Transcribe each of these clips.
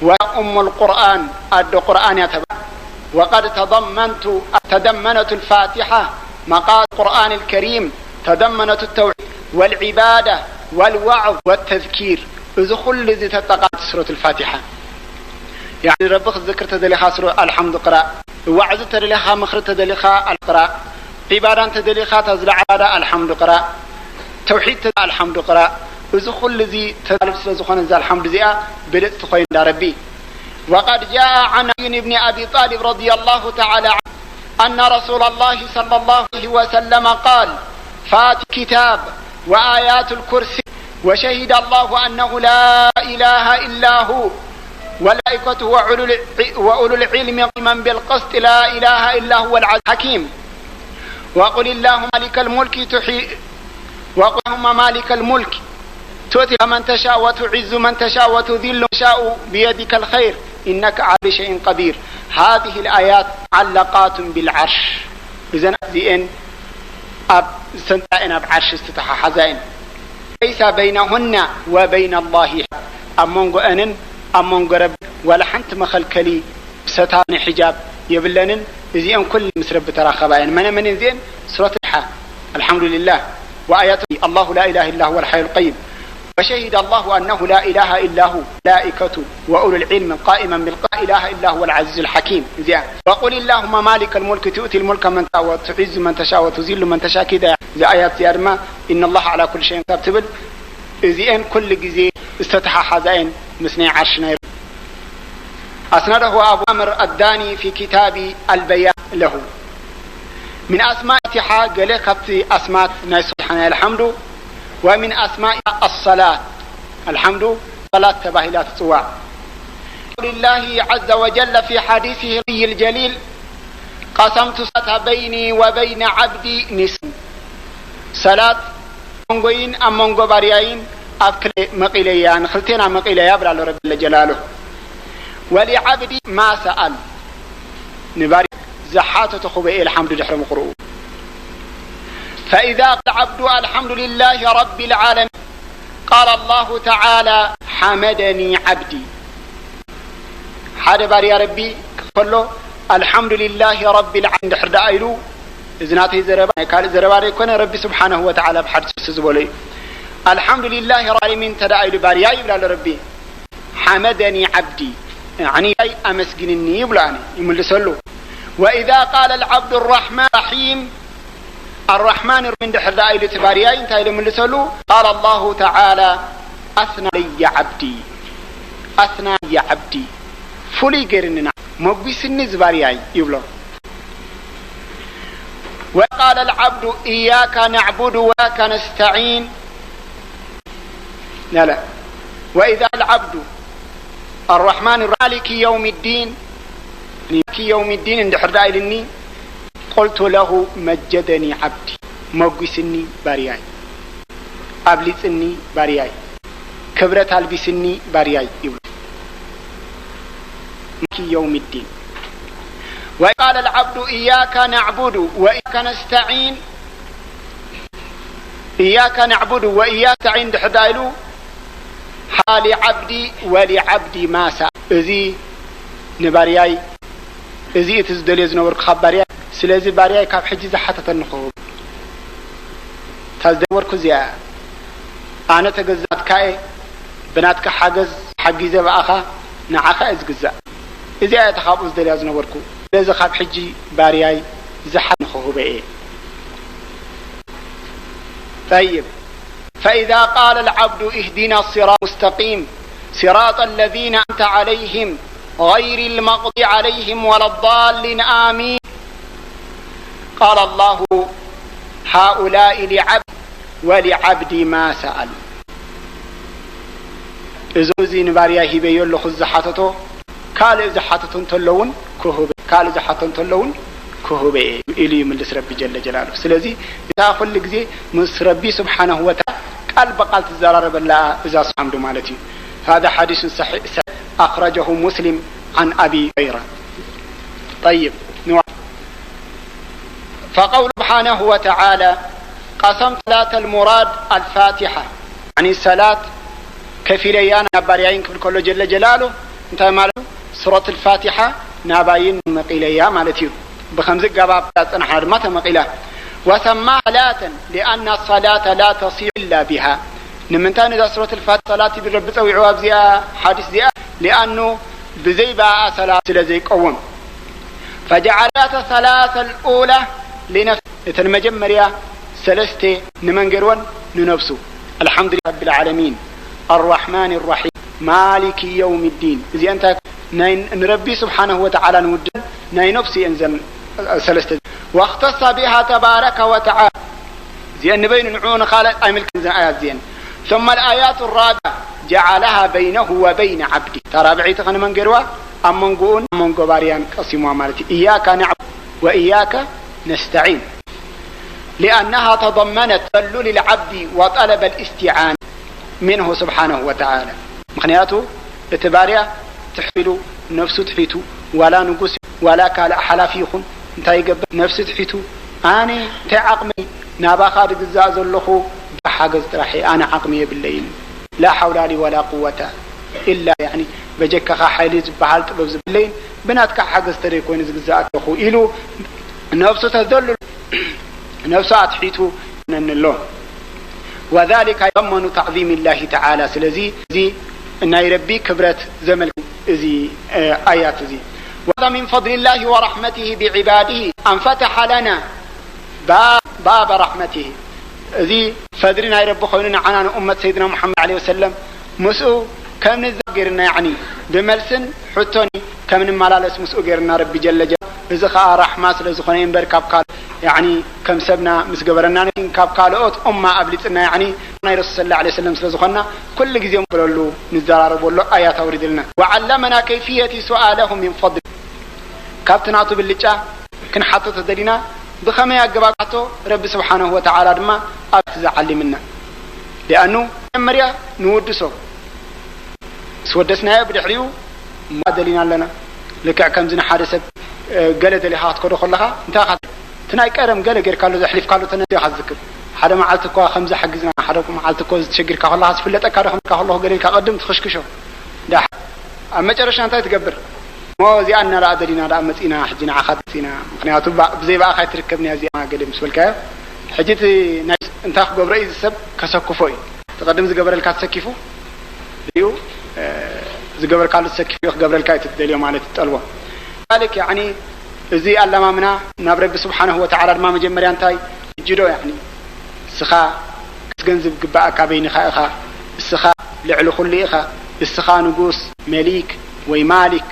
وأم القرآن، ኣደ ቁርኣን እያ ተባሂላ። وقد تضمنت، تضمنت الفاتحة مقاصد القرآن الكريم، تضمنت التوحيد والعبادة والوعظ والتذكير። እዚ ኩሉ እዚ ተጠቓልል ሱረቱል ፋቲሓ። ያኒ ረቢ ክትዝክር ተደሊኻ ሱረ ኣልሓምዱ ቅራእ፣ ዋዕዙ ተደሊኻ ምኽሪ ተደሊኻ ኣልቅራእ፣ ዒባዳ እንተደሊኻ እታ ዝለዓለ ዒባዳ ኣልሓምዱ ቅራእ፣ ተውሒድ ተ ኣልሓምዱ ቅራእ። እዚ ኩሉ እዚ ተዛልብ ስለ ዝኾነ እዛ ኣልሓምዱ እዚኣ ብልጽቲ ኮይና እንዳ ረቢ። وقد جاء عن علي بن أبي طالب رضي الله تعالى عنه أن رسول الله صلى الله عليه وسلم قال: فاتح كتاب وآيات الكرسي وشهد الله أنه لا إله إلا هو وملائكته وأولو الع-، وأولو العلم قائما بالقسط لا إله إلا هو العزيز الحكيم. وقل اللهم مالك الملك تحيي، وقل اللهم مالك الملك تؤتي من تشاء وتعز من تشاء وتذل من تشاء بيدك الخير إنك على كل شيء قدير. هذه الآيات معلقات بالعرش. እዘን እዚኤን ኣብ ዝተንጣኤን ኣብ ዓርሺ ዝተተሓሓዛ እየን። ليس بينهن وبين الله حجاب، ኣብ መንጎአንን ኣብ መንጎ ረቢ ዋላ ሓንቲ መኸልከሊ ሰታኒ ሒጃብ የብለንን። እዚኤን ኩሉ ምስ ረቢ ተራኸባ እየን። መነ መን እዚኤን? ሱረት ሓ፣ ኣልሓምዱሊላህ። وآيات الله لا إله إلا هو الحي القيوم وشهد الله أنه لا إله إلا هو ملائكته وأولو العلم قائما بالقسط لا إله إلا هو العزيز الحكيم. እዚኣ وقل اللهم مالك الملك تؤتي الملك من تشاء وتعز من تشاء وتذل من تشاء كده. እዚ ኣያት እዚኣ ድማ إن الله على كل شيء ካብ ትብል እዚኤን ኩሉ ግዜ ዝተተሓሓዛ እየን ምስ ናይ ዓርሺ ናይ أسنده أبو عامر الداني في كتاب البيان له. من أسماء الفاتحة ገለ ካብቲ ኣስማት ናይ ሱብሓን ናይ ኣልሓምዱ ومن أسماء الصلاة ኣልሓምዱ صلاة ተባሂላ ትጽዋዕ. قول الله عز وجل في حديثه القدسي الجليل: قسمت الصلاة بيني وبين عبدي نصفين. ሰላት መንጎይን ኣብ መንጎ ባርያይን ኣብ ክልተ መቒለያ፣ ንክልቴና መቒለያ ብላ ኣሎ ረቢ ጀለ ጀላሉ። ولعبدي ما سأل ንባርያ ዝሓተቶ ክህቦ እየ ኣልሓምዱ ድሕሪ ምቕርኡ። فإذا قال العبد الحمد لله رب العالمين قال الله تعالى حمدني عبدي. ሓደ ባርያ ረቢ ከሎ ኣልሓምዱሊላሂ ረቢል ዓለሚን ድሕር ደኣ ኢሉ፣ እዚ ናተይ ዘረባ ናይ ካልእ ዘረባ ዘይኮነ፣ ረቢ ስብሓነሁ ወተዓላ ብሓድሱ ዝበሎ እዩ። ኣልሓምዱሊላሂ ረቢል ዓለሚን እንተ ደኣ ኢሉ ባርያ ይብል ኣሎ ረቢ። ሓመደኒ ዓብዲ፣ ያዕኒ ኣመስጊንኒ ይብሎ ኣነ ይምልሰሉ። ወኢዛ ቃለ ልዓብዱ ራሕማን ራሒም፣ ኣራሕማን ራሒም እንድሕር ደኣ ኢሉ እቲ ባርያይ እንታይ ኢሉ ይምልሰሉ? ቃለ ኣላሁ ተዓላ ኣስና ለየ ዓብዲ፣ ኣስና ለየ ዓብዲ፣ ፍሉይ ገይርኒ፣ መጒስኒ እዚ ባርያይ ይብሎ። ወቃለ ልዓብዱ ኢያካ ናዕቡዱ ወኢያካ ነስተዒን لا لا وإذا العبد الرحمن الرحيم مالك يوم الدين، مالك يوم الدين እንድሕር ደኣ ኢልኒ፣ قلت له مجدني عبدي، መጒስኒ ባርያይ፣ ኣብሊጽኒ ባርያይ፣ ክብረት ኣልቢስኒ ባርያይ ይብሎ። مالك يوم الدين. وقال العبد إياك نعبد وإياك نستعين، إياك نعبد وإياك نستعين ድሕር ደኣ ኢሉ ሓሊ ዓብዲ ወሊ ዓብዲ ማሳ፣ እዚ ንባርያይ፣ እዚ እቲ ዝደልዮ ዝነበርኩ ካብ ባርያይ፣ ስለዚ ባርያይ ካብ ሕጂ ዝሓተተኒ ክህቦ። እታ ዝደነበርኩ እዚኣ እያ። ኣነ ተገዛእትካ እየ፣ ብናትካ ሓገዝ ሓጊዘ ብኣኻ ንዓኻ እየ ዝግዛእ። እዚኣ እያ እታ ካብኡ ዝደልያ ዝነበርኩ። ስለዚ ካብ ሕጂ ባርያይ ዝሓተኒ ክህቦ እየ። طيب. فإذا قال العبد اهدنا الصراط المستقيم صراط الذين أنعمت عليهم غير المغضوب عليهم ولا الضالين آمين قال الله هؤلاء لعبدي ولعبدي ما سأل. እዞም እዚ ንባርያይ ሂበዮ ኣለኹ ዝሓተቶ ካልእ ዝሓተቶ እንተሎ እውን ክህቦ፣ ካልእ ዝሓተቶ እንተሎ እውን ክህቦ እየ ኢሉ ይምልስ ረቢ ጀለ ጀላሉ። ስለዚ እታ ኩሉ ግዜ ምስ ረቢ ስብሓነሁ ወተዓላ ቃል ብቃል ትዘራረበላ እዛ ሓምዱ ማለት እዩ። هذا حديث صحيح أخرجه مسلم عن أبي هريرة. طيب. فقول سبحانه وتعالى قسمت الصلاة المراد الفاتحة، يعني ሰላት ከፊለያ ናብ ባርያይን ክብል ከሎ ጀለ ጀላሉ እንታይ ማለት እዩ? ሱረት ልፋቲሓ ናባይን መቒለያ ማለት እዩ። ብኸምዚ ኣገባብ ዳጸናሕና ድማ ተመቒላ። وسماها صلاة لأن الصلاة لا تصح إلا بها. ንምንታይ ነዛ ሱረት ልፋቲሓ ሰላት ኢሉ ረቢ ጸዊዕዋ ኣብዚኣ ሓዲስ እዚኣ? ሊኣኑ ብዘይ ብኣኣ ሰላት ስለ ዘይቀውም። فجعل الثلاث الأولى لنفسه. እተን መጀመርያ ሰለስተ ንመን ገይርወን? ንነብሱ። الحمد لله رب العالمين الرحمن الرحيم مالك يوم الدين. እዚአን እንታይ? ናይ ንረቢ ስብሓነሁ ወተዓላ ንውድን ናይ ነብሱ እየን ዘን ሰለስተ። واختص بها تبارك وتعالى. እዚአን ንበይኑ ንዕኡ ንኻልእ ኣይምልክን እዘን ኣያት እዚአን። ثم الآية الرابعة جعلها بينه وبين عبده. እታ ራብዐይቲ ኸ ንመን ገይርዋ? ኣብ መንጎኡን ኣብ መንጎ ባርያን ቀሲምዋ ማለት እዩ። إياك نعبد وإياك نستعين. لأنها تضمنت تذلل العبد وطلب الاستعانة منه سبحانه وتعالى. ምኽንያቱ እቲ ባርያ ትሕት ኢሉ ነፍሱ ትሒቱ፣ ዋላ ንጉስ ዋላ ካልእ ሓላፊ ይኹን እንታይ ይገብር፣ ነፍሱ ትሒቱ፣ ኣነ እንታይ ዓቕሚ ናባኻ ድግዛእ ዘለኹ፣ ብሓገዝ ጥራሕ እየ፣ ኣነ ዓቕሚ የብለይን፣ ላ ሓውላ ሊ ወላ ቁወታ ኢላ፣ ያዕኒ በጀካኻ ሓይሊ ዝበሃል ጥበብ ዝብለይን ብናትካ ሓገዝ ተደይ ኮይኑ ዝግዛእ ኣለኹ ኢሉ ነፍሱ ተዘልሉ፣ ነፍሱ ኣትሒቱ ነንሎ። وذلك يتضمن تعظيم الله تعالى. ስለዚ እዚ ናይ ረቢ ክብረት ዘመልክት እዚ ኣያት እዚ። وهذا من فضل الله ورحمته بعباده أن فتح لنا باب رحمته. እዚ ፈድሊ ናይ ረቢ ኮይኑ ንዓና ንኡመት ሰይድና ሙሓመድ ዓለይሂ ወሰለም ምስኡ ከም ንዛረብ ገይርና፣ ያዕኒ ብመልስን ሕቶን ከም ንመላለስ ምስኡ ገይርና ረቢ ጀለ ጀላሉ። እዚ ኸኣ ራሕማ ስለ ዝኾነ እምበር ካብ ካልእ፣ ያዕኒ ከም ሰብና ምስ ገበረና፣ ካብ ካልኦት ኡማ ኣብሊጽና፣ ያዕኒ ናይ ረሱል ሰለላሁ ዐለይሂ ወሰለም ስለ ዝኾንና ኩሉ ግዜ ንብለሉ ንዘራረበሉ ኣያት ኣውሪድልና። وعلمنا كيفية سؤاله من فضله. ካብቲ ናቱ ብልጫ ክንሓቶ ተደሊና ብኸመይ ኣገባብ ሓቶ ረቢ ስብሓነሁ ወተዓላ ድማ ኣብቲ ዝዓሊምና። ሊኣኑ መጀመርያ ንውድሶ ምስ ወደስናዮ ብድሕሪኡ እሞ ደሊና ኣለና። ልክዕ ከምዚ ንሓደ ሰብ፣ እ፣ ገለ ደሊኻ ክትከዶ ከለኻ እንታይ ኢኻ፣ እቲ ናይ ቀደም ገለ ጌርካሉ ዘሕሊፍካሉ ተነዲኻ ትዝክር። ሓደ መዓልቲ እኳ ከምዚ ሓጊዝና፣ ሓደ መዓልቲ እኮ ዝተሸጊርካ ከለኻ ዝፍለጠካ ዶ ከምካ ከለኹ ገለ ኢልካ ቅድም ትኽሽክሾ። ዳሕ-፣ ኣብ መጨረሻ እንታይ ትገብር? እሞ እዚኣ እና ደኣ ደሊና ደኣ መጺና፣ ሕጂ ንዓኻ ደሲና። ምኽንያቱ ባ-፣ ብዘይ ብኣኻ ኣይትርከብን እያ እዚኣ ገለ ምስ በልካዮ፣ ሕጂ እቲ ናይ እንታይ ክገብሮ እዩ እዚ ሰብ ከሰክፎ እዩ። እቲ ቅድም ዝገበረልካ ተሰኪፉ እዩ፣ እ፣ ዝገበርካሉ ተሰኪፉ እዩ ክገብረልካ እዩ ትደልዮ ማለት ትጠልቦ። ذلك ያዕኒ እዚ ኣለማምና ናብ ረቢ ስብሓነሁ ወተዓላ ድማ መጀመርያ እንታይ ይጅዶ? ያዕኒ እስኻ ክትገንዝብ ግባእካ በይንኻ ኢኻ፣ እስኻ ልዕሊ ኩሉ ኢኻ፣ እስኻ ንጉስ፣ መሊክ ወይ ማሊክ፣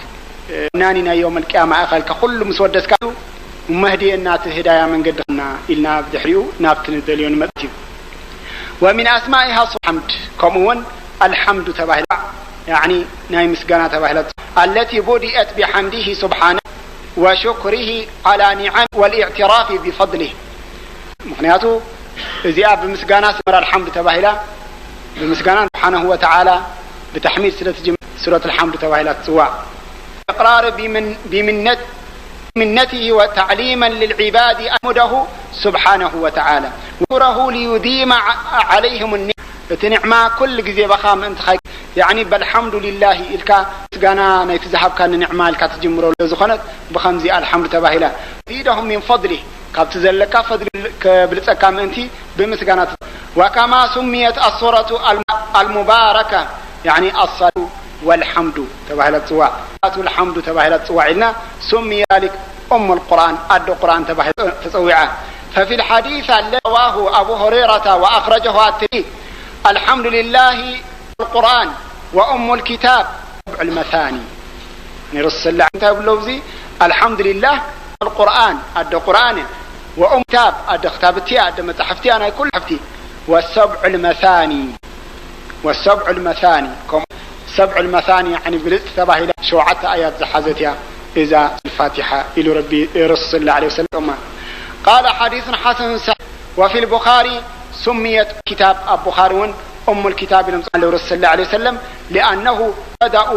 እ፣ ናኒ ናይ የውመል ቅያማ ኢኻ ኢልካ ኩሉ ምስ ወደስካ እዩ፣ መህድየና እቲ ህዳያ መንገድና ኢልና ብድሕሪኡ ናብቲ ንደልዮ ንመጽእ እዩ። ومن أسمائها الحمد، ከምኡ እውን ኣልሓምዱ ተባሂላ፣ ያዕኒ ናይ ምስጋና ተባሂላ፣ التي بدأت بحمده سبحانه وشكره على نعمه والاعتراف بفضله። ምኽንያቱ እዚኣ ብምስጋና ስመር ኣልሓምዱ ተባሂላ፣ ብምስጋና ስብሓነሁ ወተዓላ ብተሕሚድ ስለ ትጅምር ሱረት ኣልሓምዱ ተባሂላ ትጽዋዕ። إقرار بمن-، بمنة-، منته وتعليما للعباد أن يحمده سبحانه وتعالى وشكره ليديم ع-، عليهم النعمة። እቲ ኒዕማ ኩሉ ግዜ ባኻ ምእንቲ ኻይ-፣ ያዕኒ በልሓምዱሊላሂ ኢልካ ምስጋና ናይቲ ዝሃብካኒ ኒዕማ ኢልካ ትጅምሮ ዝኾነት ብኸምዚ ኣልሓምዱ ተባሂላ። يزيدهم من فضله، ካብቲ ዘለካ ፈድሊ ከብልጸካ ምእንቲ ብምስጋና ት-፣ وكما سميت السورة الم-، المباركة، يعني الصلاة والحمد ተባሂላ ትጽዋዕ። الصلاة والحمد ተባሂላ ትጽዋዕ ኢልና سمي ذلك أم القرآن، ኣደ ቁርኣን ተባሂላ ተጸዊዓ። ففي الحديث الذي رواه أبو هريرة وأخرجه الترمذي، الحمد لله القرآن وأم الكتاب سبع المثاني። ንረሱል ሰለላሁ ዐለይሂ ወሰለም እንታይ ብለው እዚ ኣልሓምዱሊላህ ኣልቁርኣን ኣደ ቁርኣን እያ። ወኡም ክታብ ኣደ ክታብቲ እያ፣ ኣደ መጻሕፍቲ እያ፣ ናይ ኩሉ ሓፍቲ። ወሰብዑል መሳኒ፣ ወሰብዑል መሳኒ፣ ከምኡ ሰብዑል መሳኒ ያዕኒ ብልጽቲ ተባሂላ ሸውዓተ ኣያት ዝሓዘት እያ እዛ ኣልፋቲሓ ኢሉ ረቢ ረሱል ሰለላሁ ዐለይሂ ወሰለም። ቃለ ሓዲሱን ሓሰኑን ሰሒሕ። وفي البخاري سميت كتاب البخاري ون أم الكتاب لم صلى الرسول صلى الله عليه وسلم لأنه بدأ